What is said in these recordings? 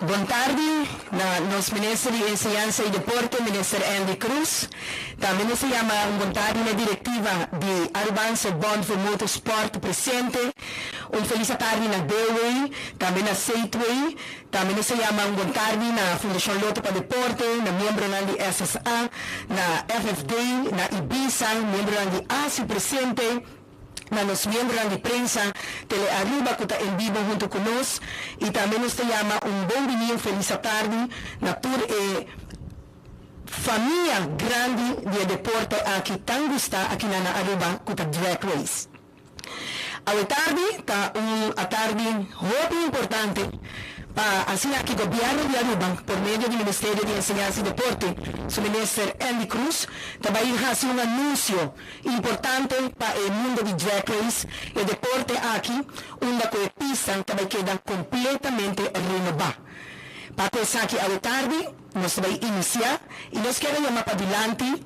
Bon tardi na nos Minister di Enseñansa y Deporte, Minister Endy Croes. Tambe nos ta yama un bon tardi na directiva di Arubaanse Bond voor Motorsport presente. Un feliz atardi na Dewey, tambe na Safeway. Tambe nos ta yama un bon tardi na Fundacion Lotto pa Deporte, na miembronan di SSA, na FFD, na Ibisa, miembronan di ASI presente. Na nos miembronan di prensa Tele Aruba cu ta en bibo hunto cu nos y tambe nos ta yama un bon bini un feliz atardi na tur e famia grandi di e deporte aki tan gusta akinan na Aruba cu ta Drag Race. Awe tardi ta un atardi hopi importante Pa asina aki Gobierno di Aruba por medio di Ministerio di Enseñansa y Deporte su Minister Endy Croes ta bay haci un anuncio importante pa e mundo di drag race, e deporte aki unda cu e pista ta bay keda completamente renoba. Pa cu esaki awe tardi nos ta bay inicia y nos kier a yama padilanti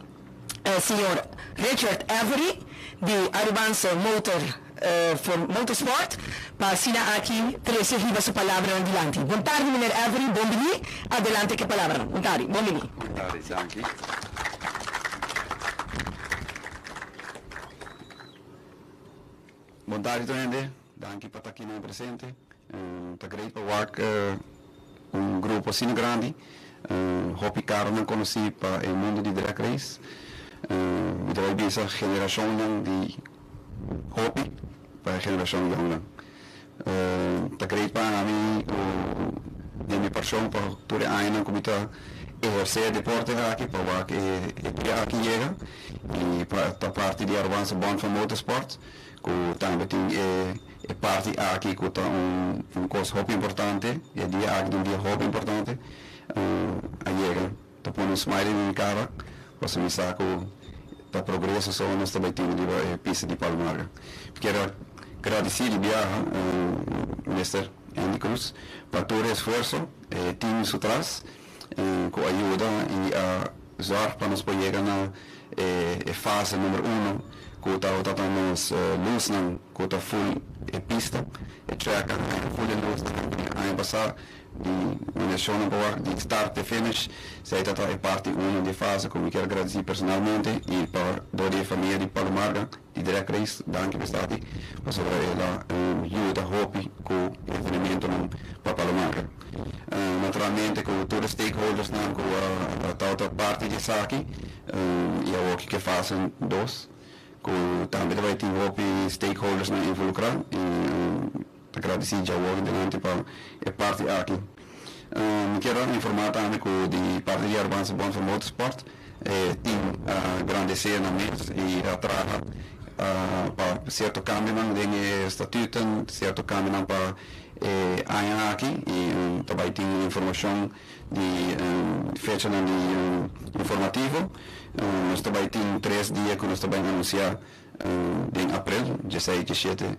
señor Richard Avery di Arubaanse Motor for Motorsport pa asina aki trece riba su palabranan dilanti. Bon tardi meneer Avery, bon bini, adelante ke palabranan. Bon tardi, bon bini. Bon tardi, danki. Bon tardi tur hende, danki pa ta aki nan presente. Ta great pa wak un grupo asina grandi, hopi karonan konosí pa e mundu di drag race. Mi ta bai bisa generashonnan di hopi pa e generashon yòngnan. Ta great pa ami ku den mi pashon pa tur e añanan ku mi ta ehersé e deporte aki pa wak e dia aki yega i pa ta parti di Arubaanse Bond van Motorsport ku tambe tin e E parti aki ku ta un un kos hopi importante, e dia aki ta un dia hopi importante, a yega ta pone un smiley den mi kara pasobra mi sa ku ta progreso so nos ta bai tin riba e pista di Palo Marga. Mi kier a gradisí di biaha Mister Andy Cruz pa tur e esfuerso, e team su tras ku a yuda i a zorg pa nos por yega na e fase number uno ku tabata ta nos lusnan ku ta full e pista, e track a haña full e lusnan di aña pasá di maneshonnan pa wak di start te finish, esei ta ta e parti uno di e fase ku mi kier gradisí personalmente i pa dor di e famia di Palo Marga di Drag Race danki pa esaki pasobra el a yuda hopi ku e evenementonan pa Palo Marga. Naturalmente ku tur e stakeholdersnan ku a tabata parti di esaki i awor ki ke fase dos ku tambe ta bai tin hopi stakeholdersnan involukrá i ta gradisí djawor delante pa e parti aki. Mi kier a informá tambe ku di parti di Arubaanse Bond voor Motorsport e team a grandesé nan mes i a traha pa sierto kambionan den e statuten, sierto kambionan pa e aña aki i ta bai tin informashon di fechanan di informativo. Nos ta bai tin tres dia ku nos ta bai anunsiá den aprel, dieseis, diesshete,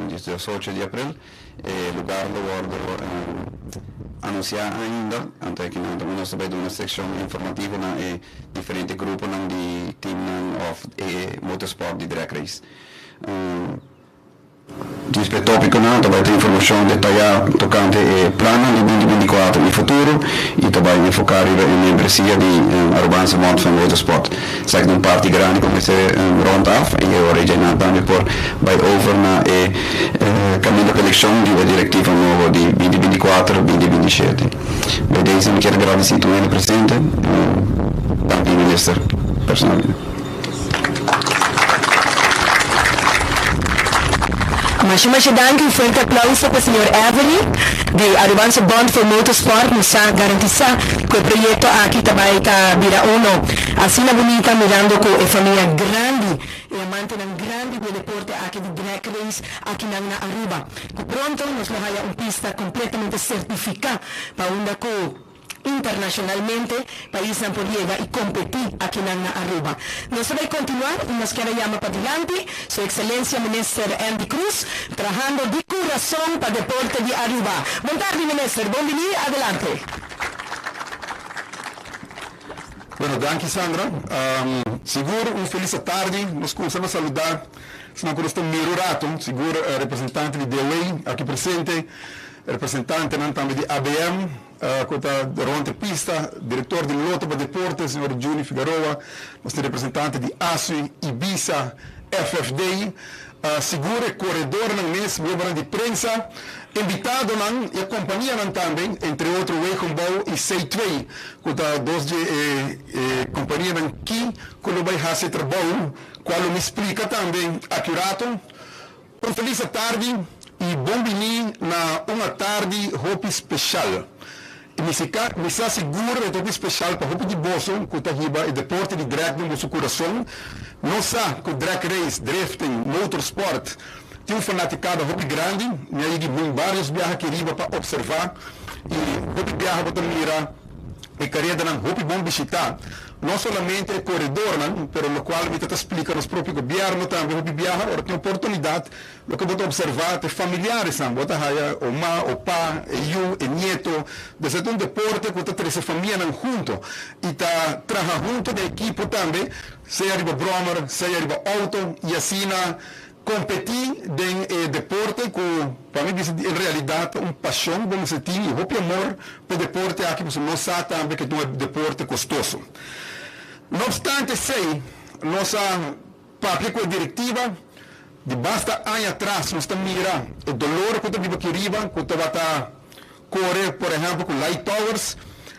diesocho di aprel. E lugar lo wòrdu anunsiá ainda, anto akinan tambe nos ta bai duna sekshon informativo na e diferente gruponan di teamnan òf e motorsport di drag race. Djis p'e tópikonan ta bai tin informashon detayá tokante e plannan di binti binti kuater i futuro i ta bai enfoká riba e membresia di Arubaanse Bond van Motorsport. Esaki ta un parti grandi ku mester rònt af i e ora ei djainan tambe por bai over na e kaminda pa elekshon di e direktiva nobo di binti binti kuater, binti binti shete. Bij deze mi kier gradisí tur hende presente, danki minister personalmente. Masha masha danki, un fuerte aplauso pa señor Avery di Arubaanse Bond voor Motorsport. Nos sa garantisa cu e proyecto aki ta bay ta bira uno asina bunita mirando cu e famia grandi, e amantenan grandi di e deporte aki di drag race akinan na Aruba. Cu pronto nos lo haya un pista completamente certifica pa unda cu. Internacionalmente paisnan por yega y competi akinan na Aruba. Nos ta bay continua y nos kier a yama padilanti Su Excelencia Minister Endy Croes trahando di curason pa deporte di Aruba. Bon tardi Minister, bon bini, adelante. Bueno, danki Sandra. Sigur un felis atardi. Nos cuminsa na saluda esnan cu nos ta mira un rato, sigur representante di DOA aki presente. Representantenan tambe di ABM cu ta rond e pista, director di Lotto pa Deporte, señor Juni Figaroa, nos tin representante di ASUI, Ibisa, FFD, sigur e coredornan mes, miembronan di prensa, invitadonan y e companianan tambe, entre otro Wegenbouw y C-twee, cu ta dos di e companianan ki cu lo bay haci e trabou, cual lo mi splica tambe aki un rato. Un felis atardi y bon bini na un atardi hopi special. Y mi si ka mi sa sigur e ta hopi special pa hopi di boso cu ta hiba e deporte di drag den boso curason. Nos sa cu drag race, drifting, motorsport tin un fanaticada hopi grandi. Mi a yegi bin varios biaha aki riba pa observa y hopi biaha bo ta mira e caredanan hopi bon bishita. No solamente e koredornan, pero lokual mi ta ta splika nos propio gobièrnu tambe hopi biaha ora tin oportunidat, loke bo ta opservá ta e familiaresnan, bo ta haya o ma, o pa, e yu, e nieto, dus e ta un deporte ku ta trese famianan hunto i ta traha hunto den ekipo tambe, sea riba bròmer, sea riba outo i asina kompetí den e deporte ku pa mi bisa en realidat ta un pashon ku bo mester tin i hopi amor pa e deporte aki pasobra nos sa tambe ku e ta un deporte kostoso. No opstante esei nos a papia ku e direktiva di basta aña atras nos ta mira e dolor ku ta biba aki riba ku tabata kore por ehèmpel ku Light Towers.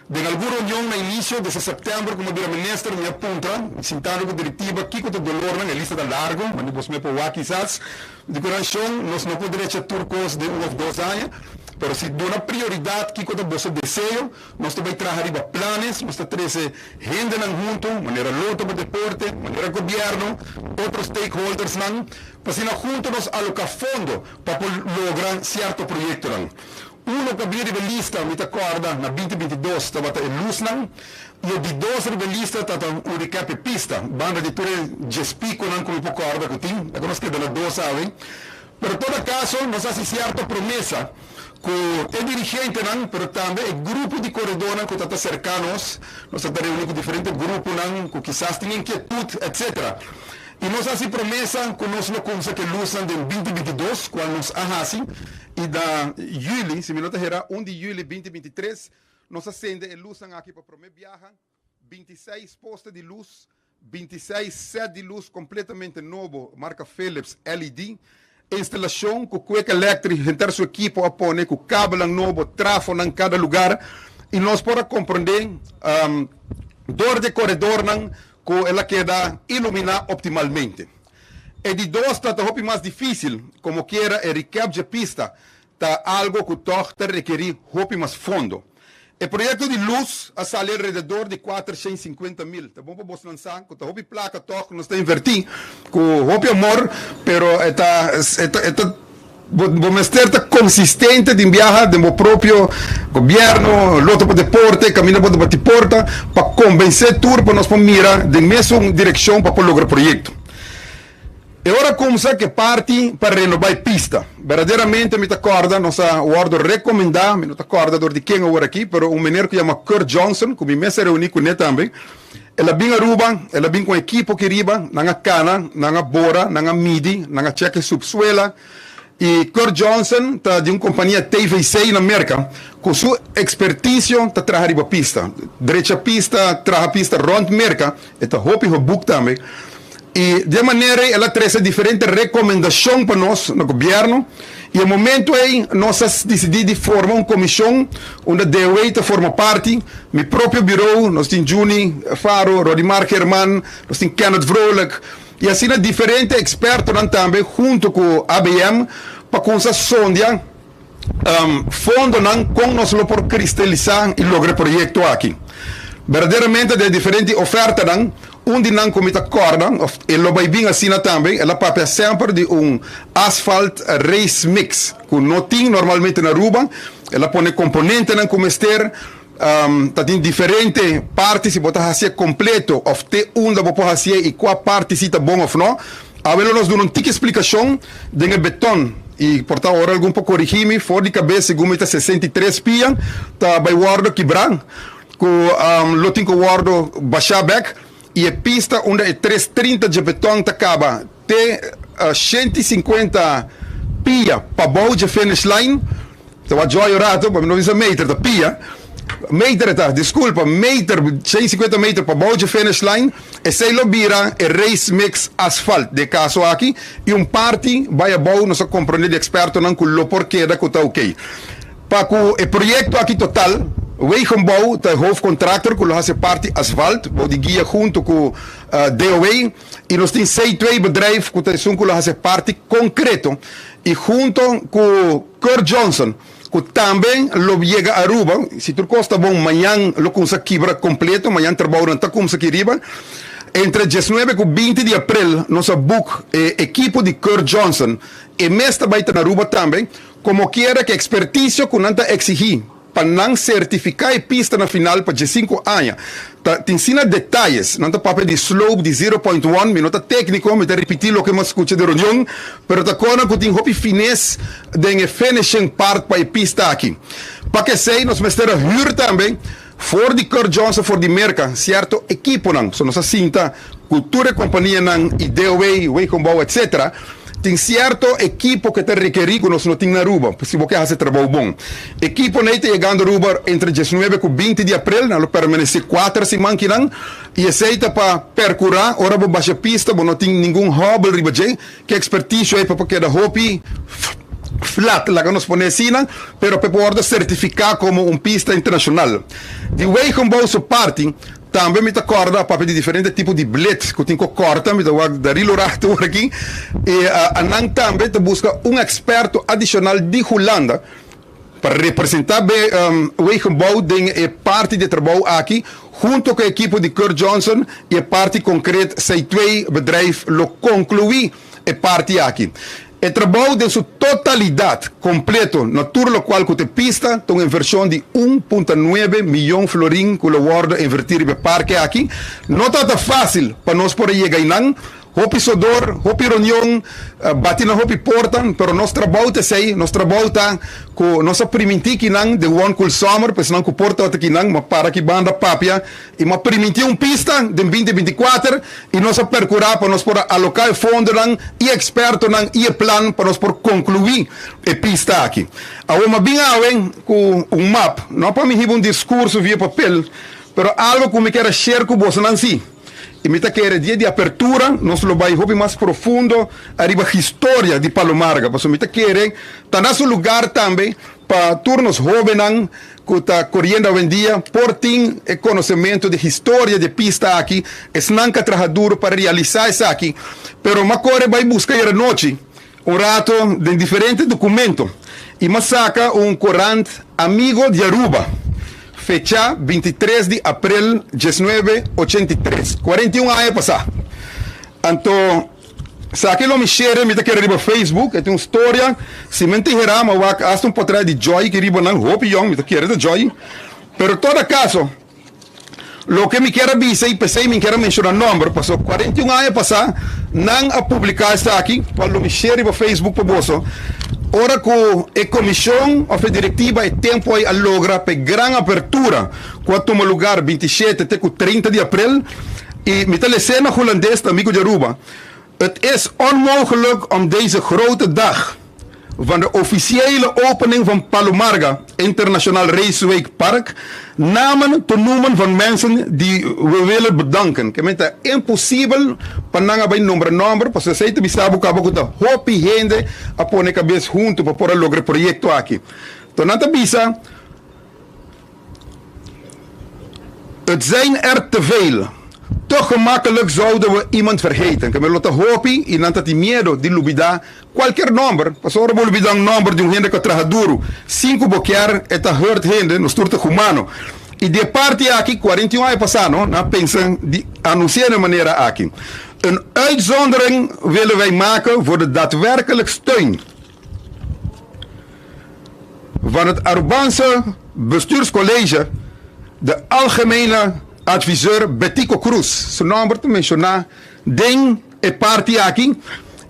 Den algun reunion na inisio desde sèptèmber ku mi a bira minister mi a puntra, sintando ku direktiva, kiko ta dolornan, e lista ta largu, ma ni bos me por wak kisas. Di kuranshon nos no por drecha tur kos den un òf dos aña, pero si duna prioridat kiko ta boso deseo, nos ta bai traha riba planes, nos ta trese hendenan huntu, manera Lotto pa Deporte, manera gobièrnu, otro stakeholdersnan, pa asina huntu nos aloká fondo pa por logra sierto proyektonan. Uno ku a bini riba e lista, mi ta kòrda, na binti 22 tabata e lusnan, i e di dos riba e lista tabata un recap e pista, banda di tur e djes pikonan ku mi por kòrda ku tin, laga nos keda na dos awe. Pero todo kaso nos hasi sierto promesa ku e dirigentenan, pero tambe e grupo di koredónan ku ta ta serká nos, nos ta ta reuní ku diferente gruponan ku kisas tin inkietut, etcetera. I nos hasi promesa ku nos lo kumsa ku e lusnan den 2022, kual nos a hasi. I na yüli, si mi no ta hera, un di yüli 2023, nos a sende e lusnan aki pa promé biaha, 26 poste di lus, 26 sèt di lus kompletamente nobo, marka Philips LED, instalashon ku Kwik Electric henter su ekipo a pone ku kabelnan nobo, trafonan kada lugar, i nos por a komprondé dor di e koredornan ku el a keda iluminá optimalmente. E di dos ta ta hopi mas difísil, komokiera e recap dje pista ta algo ku tòg ta rekerí hopi mas fondo. E proyekto di lus a sali alrededor di 450 mil. Ta bon pa bosnan sa ku ta hopi plaka tòg nos ta invertí ku hopi amor, pero e ta e ta e ta bo bo mester ta konsistente den biaha den bo propio gobièrnu, loto pa deporte, kaminda bo ta bati porta pa kombensé tur pa nos por mira den mesun direkshon pa por logra proyekto. E ora kumsa ku e parti pa renobá e pista. Berdaderamente mi ta kòrda nos a wòrdu rekomendá, mi no ta kòrda dor di ken awor aki, pero un mener ku yama Kurt Johnson, ku mi mes a reuní kuné tambe, el a bin Aruba, el a bin ku un ekipo aki riba, nan a kana, nan a bora, nan a midi, nan a chèk e supsuela. I Kurt Johnson ta di un kompania TVC na Merka, ku su ekspertisio ta traha riba pista, drecha pista, traha pista rònt Merka, e ta hopi hobuk tambe. I di e manera ei el a trese diferente rekomendashon pa nos na gobièrnu i e momentu ei nos a disidí di forma un komishon unda DOW ta forma parti, mi propio birou, nos tin Juni Faro, Rodimar German, nos tin Kenneth Vrolijk i asina diferente ekspertonan tambe huntu ku ABM pa kumsa sondia fondonan kon nos lo por kristalisá i logra e proyekto aki. Berdaderamente den e diferente ofertanan, un di nan ku mi ta kòrda, òf e lo bai bin asina tambe, el a papia semper di un asfalt race mix ku no tin normalmente na Aruba. El a pone komponentenan ku mester, ta tin diferente parti si bo ta hasié kompleto òf te unda bo por hasié i kua parti si ta bon òf no. Awe lo nos duna un tiki splikashon den e beton i por ta ora algun por korigí mi for di kabes segun mi ta 63 pia ta bai wòrdu kibrá ku lo tin ku wòrdu bashá bèk i e pista unda e 330 dje beton ta kaba te 150 pia pabou dje finish line. Ta wak Joy un rato, pa mi no bisa meter, ta pia. Meter e ta, disculpa, meter, 150 meter pabou dje finish line, esey lo bira e race mix asfalt den e caso aki, y un parti bay abou, nos a comprende di expertonan cu lo por keda cu ta ok. Pa cu e proyecto aki total, Wegenbouw ta e hoofdcontractor cu lo haci e parti asfalt bou di guia hunto cu DOW, y nos tin C2 bedrijf cu ta esun cu lo haci e parti concreto y hunto cu Kurt Johnson cu tambe lo yega Aruba, si tur cos ta bon mañan lo cumsa kibra completo, mañan trabounan ta cumsa aki riba. Entre diesnuebe cu binti di april nos a boek e ekipo di Kurt Johnson, e mes ta bay ta na Aruba tambe, como kiera cu experticio cu nan ta exigi pa nan certifica e pista na final pa diescinco aña ta tin sina detayes, nan ta papia di slope di 0.1, mi no ta tecnico, mi ta ripiti loke mi a scucha den reunion, pero ta cona cu tin hopi fines den e finishing part pa e pista aki. Pa kesey nos mester a huur tambe for di Kurt Johnson for di Merca cierto equiponan, so nos a sinta cu tur e companianan y DOW, Wegenbouw etc. Tin cierto equipo cu ta rekeri cu nos no tin na Aruba, si bo ke haci trabou bon. Equiponan ey ta yegando Aruba entre diesnuebe cu binti di april, nan lo permanece cuater siman kinan, y esey ta pa percura ora bo basha pista bo no tin ningun hobble riba dje, ke experticio ey pa por keda hopi flat, laga nos pone asina, pero pa e por wordo certifica como un pista internacional. Di Wegenbouw su parti, Tambe mi ta kòrda a papia di diferente tipo di blit ku tin ku kòrta, mi ta wak Darilo Racht awor aki, i anan tambe ta buska un eksperto adishonal di Hulanda pa representá Wegenbouw den e parti di e trabou aki hunto ku e ekipo di Kurt Johnson i e parti konkret C2 bedrijf lo konkluí e parti aki. E trabou den su totalidat kompleto na tur lokual ku ta e pista ta un invershon di un punta nuebe miyon florin ku lo wòrdu invertí riba e parke aki. No tabata fásil pa nos por a yega einan. Hopi sodor, hopi reunion, bati na hopi porta, pero nos trabou ta esei, nos trabou ta ku nos a primintí kinan den One Cool Summer, pa esnan ku por tabata kinan, ma para aki banda papia I m'a primintí un pista den binti bintikuater i nos a perkurá pa nos por a aloká e fondonan i ekspertonan i e plan pa nos por konkluí e pista aki. Awor m'a bin awe ku un map, no pa mi hiba un diskurso via papel, pero algu ku mi kier a share ku bosonan sí. I mi ta kere dia di apertura nos lo bai hopi mas profundo ariba historia di Palo Marga, pasobra mi ta kere ta na su lugar tambe pa tur nos hóbennan ku ta koriendo awendia por tin e konosementu di historia di e pista aki, esnan ka traha duru pa realisá esaki, pero m'a kore bai buska ayer anochi un rato den diferente dokumento i m'a saka un korant Amigo di Aruba, fechá 23 di aprel 1983, 41 aña pasá. Anto. Esaki lo mi share, mi ta kere riba Facebook, e tin un storia, si mi tin hera mi a wak hasta un potret di Joy ki riba nan, hopi yong, mi ta kere ta Joy, pero todo caso, loke mi kier a bisa y pesey mi kier a menciona nomber, paso 41 aña pasa nan a publica esaki, cual lo mi share riba Facebook pa boso, ora cu e comision of e directiva e tempo ey a logra pa e gran apertura cu a tuma lugar 27 te cu 30 di april, I mi ta les'é na Hulandes ta amigo di Aruba, Het is onmogelijk om deze grote dag van de officiële opening van Palo Marga Internationaal Raceweek Park namen te noemen van mensen die we willen bedanken. Ke men ta imposibel pa nan a bai nombra nomber, pasobra esei ta bisa bo kaba ku ta hopi hende a pone kabes huntu pa por a logra e proyekto aki. Toh nan ta bisa. Het zijn er te veel. Te gemakkelijk zouden we iemand vergeten. Ke men lo ta hopi i nan ta tin miedo di lubidá kualker nòmber. Pasobra ora bo lubidá un nòmber di un hende ku a traha duru sin ku bo kier, e ta hurt hende. Nos tur ta humano. I di e parti aki, 41 aña pasá no, nan a pensa di anunsi'é na e manera aki, Een uitzondering willen wij maken voor de daadwerkelijk steun van het Arubaanse Bestuurscollege, de algemene adviseur Betico Croes, su nomber ta menciona den e parti aki,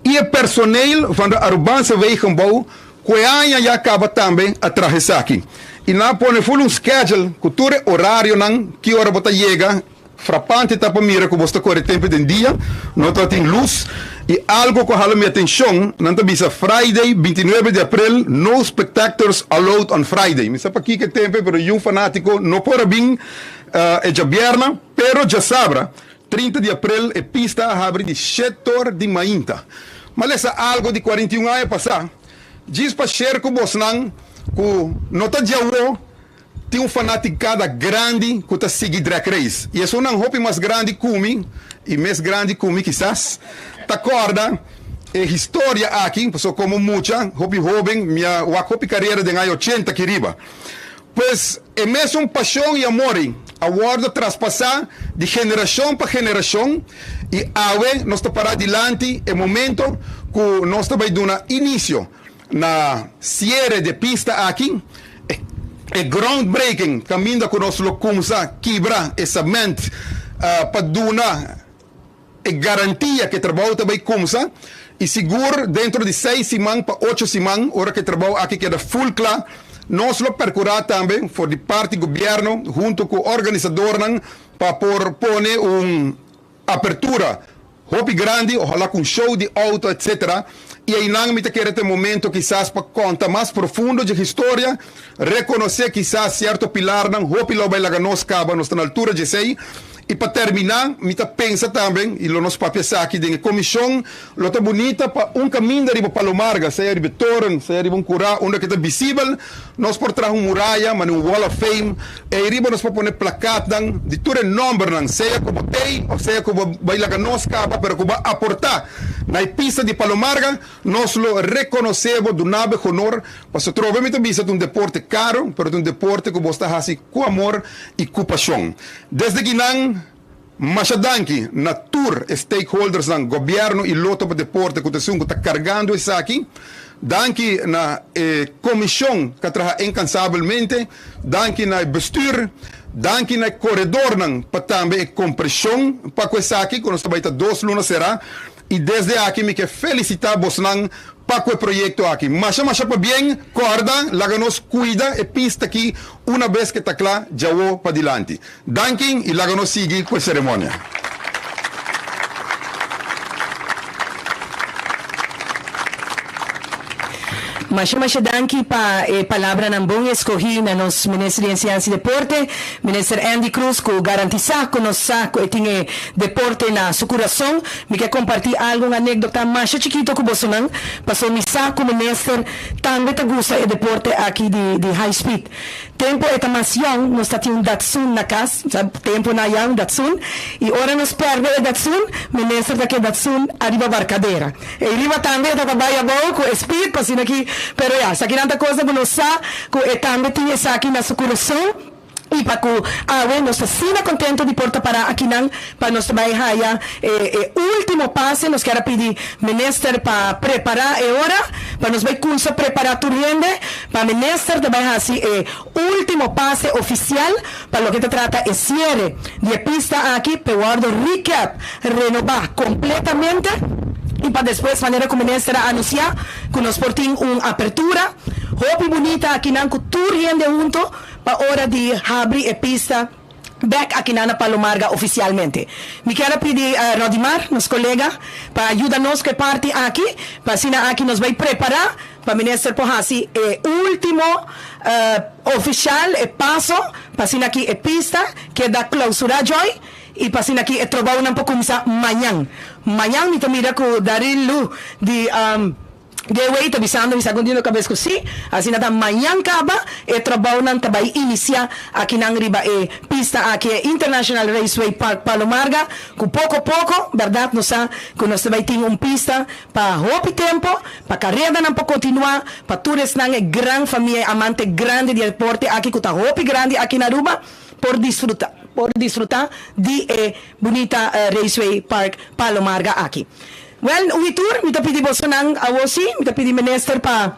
y e personeel van de Arubaanse Wegenbouw cu e aña ya caba tambe a traha esaki. Y nan a pone full un schedule cu tur e horarionan ki ora bo ta yega. Frapante ta pa mira ku bos ta kore tempu den dia, no tabatin lus, i algo ku a hala mi atenshon, nan ta bisa Friday 29 di aprel, no spectactors allowed on Friday. Mi sa pakiko e tempu ei, pero yun fanátiko no por a bin e djabièrna, pero djasabra 30 di aprel e pista a habri di shetor di mainta. M'a lesa algo di 41 aña pasá, djis pa share ku bosnan ku no ta djawo, Tin un fanaticada grandi cu ta sigui drag race y esunnan hopi mas grandi cu mi y mes grandi cu mi kisas ta corda e historia aki pasobra como mucha hopi hoben mi a wak hopi carera den aña ochenta aki riba. Pues e mesun pasion y amor ey a wordo traspasa di generacion pa generacion y awe nos ta para dilanti e momento cu nos ta bay duna inicio Na siere di e pista aki, e groundbreaking kaminda ku nos lo kumsa kibra e sement pa duna e garantia ku e trabou ta bai kumsa i sigur dentro di seis siman pa ocho siman ora ku e trabou aki keda full kla nos lo perkurá tambe for di parti gobièrnu huntu ku organisadornan pa por pone un Apertura hopi grandi, ojalá cu un show di auto etc. Y eynan mi ta kere ta e momento kisas pa conta mas profundo dje historia, reconoce kisas cierto pilarnan, hopi lo bay laga nos caba, nos ta na altura dje esey. Y pa termina, mi ta pensa tambe, y lo nos papia esaki den e comision, lo ta bunita pa un caminda riba Palo Marga, sea riba e toren, sea riba un cura, unda ke ta visibel, nos por traha un muraya, mane un wall of fame, Ei riba nos por pone plakatnan di tur e nòmbernan, sea ku bo tei òf sea ku bo bai laga nos kaba, pero ku bo a aportá na e pista di Palo Marga, nos lo rekonosé bo, duna bo e honor. Pasobra trobe mi ta bisa ta un deporte karo, pero ta un deporte ku bo ta hasi ku amor i ku pashon. Desde kinan, masha danki na tur e stakeholdersnan, gobièrnu i Lotto pa Deporte ku ta esun ku ta kargando esaki. Danki na e komishon ku a traha inkansabelmente. Danki na e bestuur. Danki na e koredornan pa tambe e kompreshon pa ku esaki ku nos ta bai ta dos luna será. I desde aki mi ke felisitá bosnan pa ku e proyekto aki. Masha masha pabien, kòrda laga nos kuida e pista aki una bes ke ta kla djawo padilanti. Danki i laga nos sigui ku e seremonia. Masha masha danki pa e palabranan bon escogi na nos Minister di Enseñansa y Deporte, Minister Endy Croes cu garantisa cu nos sa cu e tin e deporte na su curason. Mi ke comparti algo un anecdota masha chikito cu bosonan, paso mi sa cu Minister tambe ta gusta e deporte aki di di high speed. Tempo e ta mas yong nos ta tin un Datsun na cas, sa tempo na ya un Datsun, y ora nos perde e Datsun, Minister ta ke Datsun ariba barcadera. Ey riba tambe e ta bay abou cu e speed pa asina ki, pero ya, esakinan ta cosnan cu nos sa cu e tambe tin esaki na su curason. Y pa cu awe nos ta asina contento di por ta para akinan pa nos ta bay haya e e ultimo pase. Nos kier a pidi Minister pa prepara e ora pa nos bay cunsa prepara tur hende pa Minister ta bay haci e ultimo pase oficial pa loke ta trata e ciere di e pista aki p'e wordo recap, renoba completamente y pa despues manera cu Minister a anuncia cu nos por tin un apertura hopi bunita akinan cu tur hende hunto. Pa ora di habri e pista bek akinan na Palo Marga ofisialmente. Mi kier a pidi Rodimar, nos kolega, pa yuda nos ku e parti aki, pa asina aki nos bai prepará pa minister por hasi e último ofisial, e paso, pa asina aki e pista keda klousurá djòi i pa asina aki e trobounan por kuminsá mañan. Mañan mi ta mira ku Daryl Lu di. Gewey ta bisando mi sa con dino cabes cu si, asina ta mañan caba e trabounan ta bay inicia akinan riba e pista aki e International Raceway Park Palo Marga cu poco poco berdad nos sa cu nos ta bay tin un pista pa hopi tempo pa caredanan por continua pa tur esnan e gran famia e amante grandi di e deporte aki cu ta hopi grandi aki na Aruba por disfruta por disfruta di e bunita Raceway Park Palo Marga aki. Wel, un i tur, mi ta pidi bosonan awo si, mi ta pidi minister pa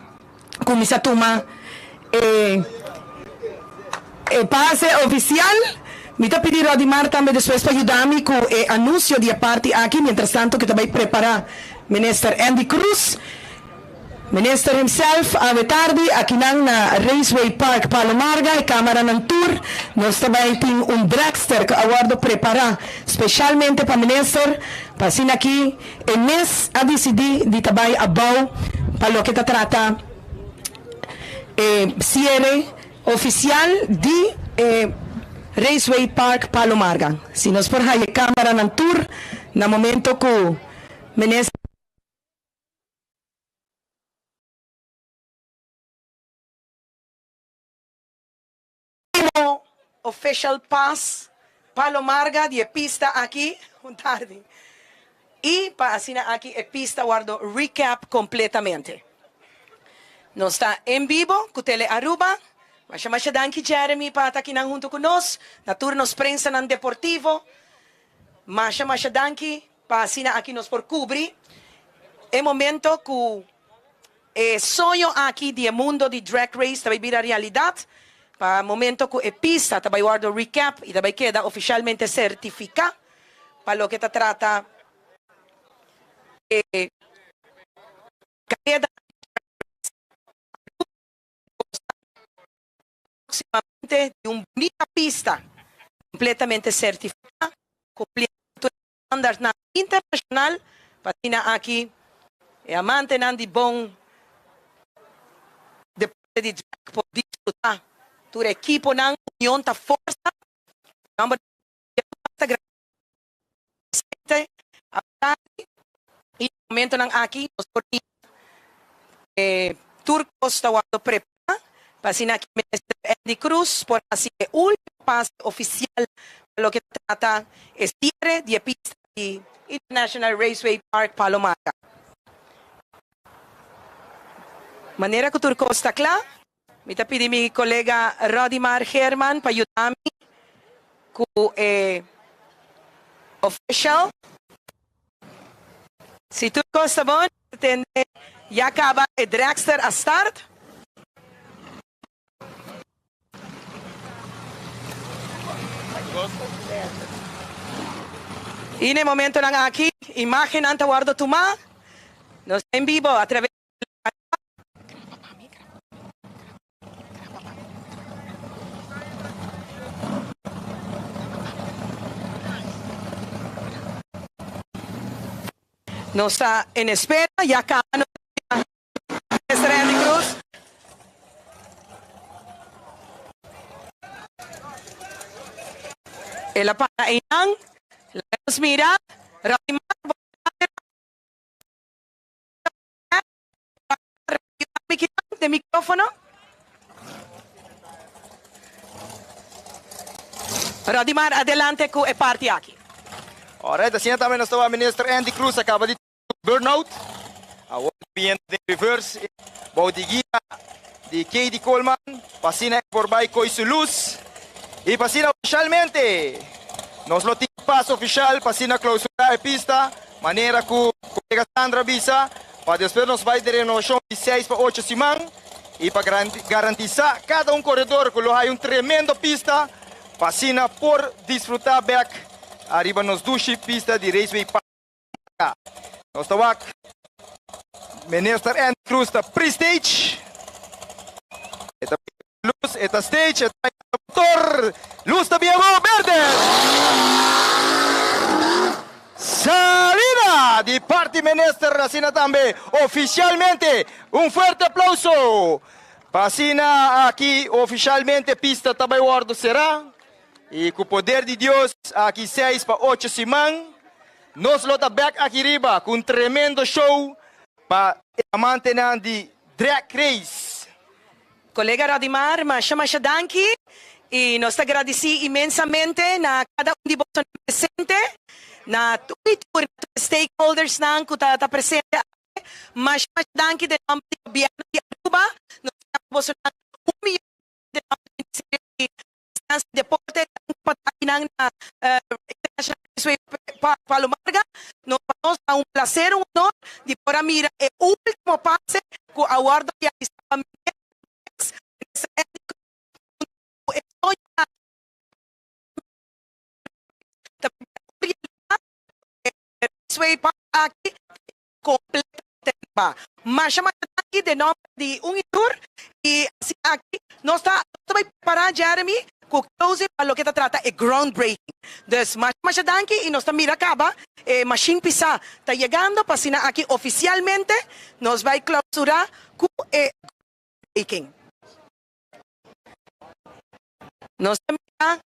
cuminsa tuma e e pase oficial. Mi ta pidi Rodimar tambe despues pa yuda mi cu e anuncio di e parti aki, mientras tanto cu ta bay prepara minister Endy Croes. Minister himself awe tardi akinan na Raceway Park Palo Marga e camaranan tur nos ta bay tin un dragster cu a wordo prepara specialmente pa Minister pa asina aki e mes a dicidi di ta bay abao pa loke ta trata e cierre oficial di e Raceway Park Palo Marga. Si nos por haya e camaranan tur na momento cu Minister. Ultimo official pass Palo Marga di e pista aki un tardi y pa asina aki e pista wordo recap completamente. Nos ta en bibo cu Tele Aruba. Masha masha danki Jeremy pa ta akinan hunto cu nos na tur nos prensanan deportivo. Masha masha danki pa asina aki nos por cubri e momento cu e soño aki di e mundo di drag race ta bay bira realidad, pa momento cu e pista ta bay wordo recap y ta bay keda oficialmente certifica pa loke ta trata e careda di drag race Aruba. Proximamente di un bunita pista completamente certifica, cumpliendo tur e standardnan internacional, pa asina aki e amantenan di bon deporte di drag por disfruta. Tur ekiponan Union ta forsa, nomber di Aruba ta presente atardi y na momentonan aki nos por mira e tur cos ta wordo prepara pa asina aki Minister Endy Croes por haci e ultimo pase oficial pa loke ta trata e cierre di e pista di International Raceway Park Palo Marga. Manera cu tur cos ta cla, mi ta pidi mi colega Rodimar Geerman pa yuda mi cu e official. Si tur cos ta bon, tende ya caba e dragster a start. Y na e momentonan aki, imagennan ta wordo tuma. Nos ta en bibo a traves Nos ta en espera, ya caba nos ta Mister Andy Cruz. El a para einan, laga nos mira, Radimar, bo De microfono. Radimar, adelante cu e parti aki. Alright, asina tambe nos ta Minister Andy Cruz acaba di burnout. Awor bien den reverse bou di guia di Katie Coleman. Pa asina e por bay coy su luz. Y pa asina oficialmente nos lo tin paso oficial pa asina clausura e pista. Manera cu colega Sandra bisa, pa despues nos bay den renovacion di seis pa ocho siman y pa garantisa cada un coredor cu lo haya un tremendo pista pa asina por disfruta bek ariba nos dushi pista di Raceway Park. Nos ta wak Minister Andy Cruz ta pre-stage. E ta luz, e ta stage, e ta motor. Luz ta bien bo, berde! Salida di parti minister asina tambe oficialmente. Un fuerte aplauso pa asina aki oficialmente pista ta bay wordo cera. Y cu poder di Dios aki seis pa ocho siman nos lo ta bek aki riba cu un tremendo show pa e amantenan di drag race. Colega Radimar, masha masha danki y nos ta gradici inmensamente na cada un di bosonan presente, na tur y tur, na tur e stakeholdersnan cu ta ta presente awe. Masha masha danki den nomber di Gobierno di Aruba. Nos ta yama bosonan un miyon den nomber di Ministerio di Enseñansa y Deporte, danki pa ta akinan na International Raceway Park Palo Marga. Nos pa nos ta un placer, un honor di por a mira e ultimo pase cu a wordo realisa pa Minister Andy Croes cu e soño aki ta bira un realidad e Raceway Park aki ta completamente renoba. Masha masha danki. danki den nomber di un y tur y asina aki nos ta nos ta bay prepara Jeremy cu closing pa loke ta trata e ground breaking. Dus masha masha danki y nos ta mira caba e machine pisa ta yegando pa asina aki oficialmente nos bay clausura cu e ground breaking. Nos ta mira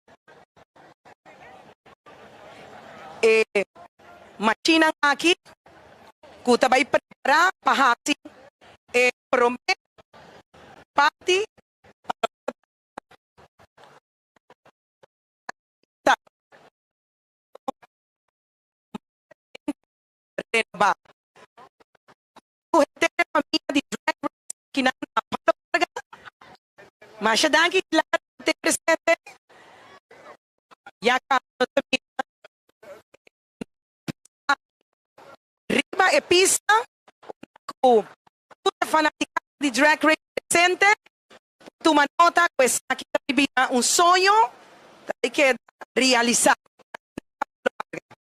e mashinnan aki ku ta bai prepará pa hasi e promé parti pa ta renobá. Ku henter e famia di Drag Race akinan na Palo Larga. Masha danki Clara pa te presente. Ya caba nos ta mira riba e pista unda ku tur e fanaticada di Drag Race presente por tuma nota ku esaki ta bira un soño ta bay keda realisa. Palo Larga.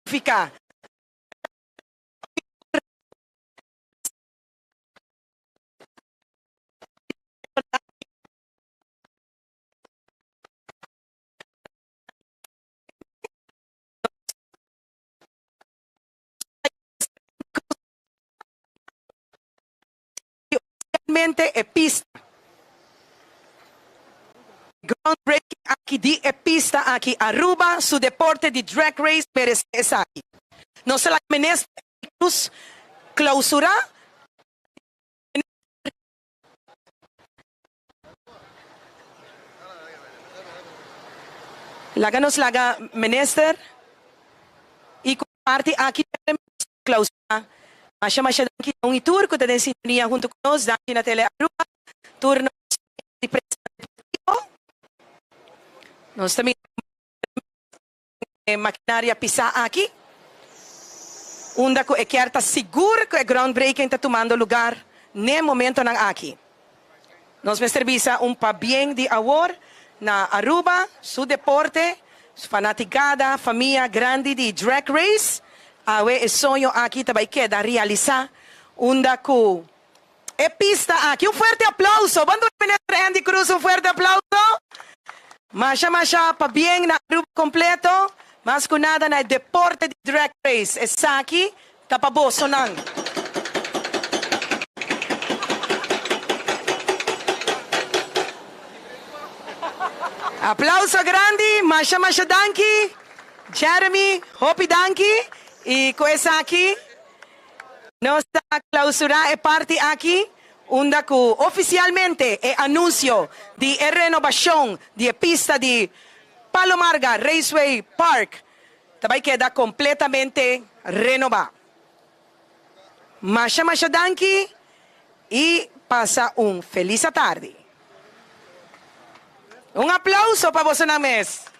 Significa. Oficialmente e pista groundbreaking aki di e pista aki Aruba su deporte di drag race merece esaki. Nos ta laga Minister Eric Cruz clausura. Laga nos laga Minister y cu parti aki clausura. Masha masha danki na un y tur cu ta den sintonia hunto cu nos. Danki na Tele Aruba, tur nos di prensa deportivo. Nos ta mira e maquinaria pisa aki, unda cu e kier ta sigur cu e groundbreaking ta tumando lugar n'e momentonan aki. Nos mester bisa un pabien di awor na Aruba, su deporte, su fanaticada, famia grandi di drag race. Awe e soño aki ta bay keda realisa unda cu e pista aki. Un fuerte aplauso! Bon duna Minister Endy Croes un fuerte aplauso. Masha masha pabien na Aruba completo, mas cu nada na e deporte di drag race. Esaki ta pa bosonan. Aplauso grandi, masha masha danki Jeremy, hopi danki y cu esaki nos ta clausura e parti aki unda cu oficialmente e anuncio di e renobacion di e pista di Palo Marga Raceway Park ta bay keda completamente renoba. Masha masha danki y pasa un feliz atardi. Un aplauso pa bosonan mes.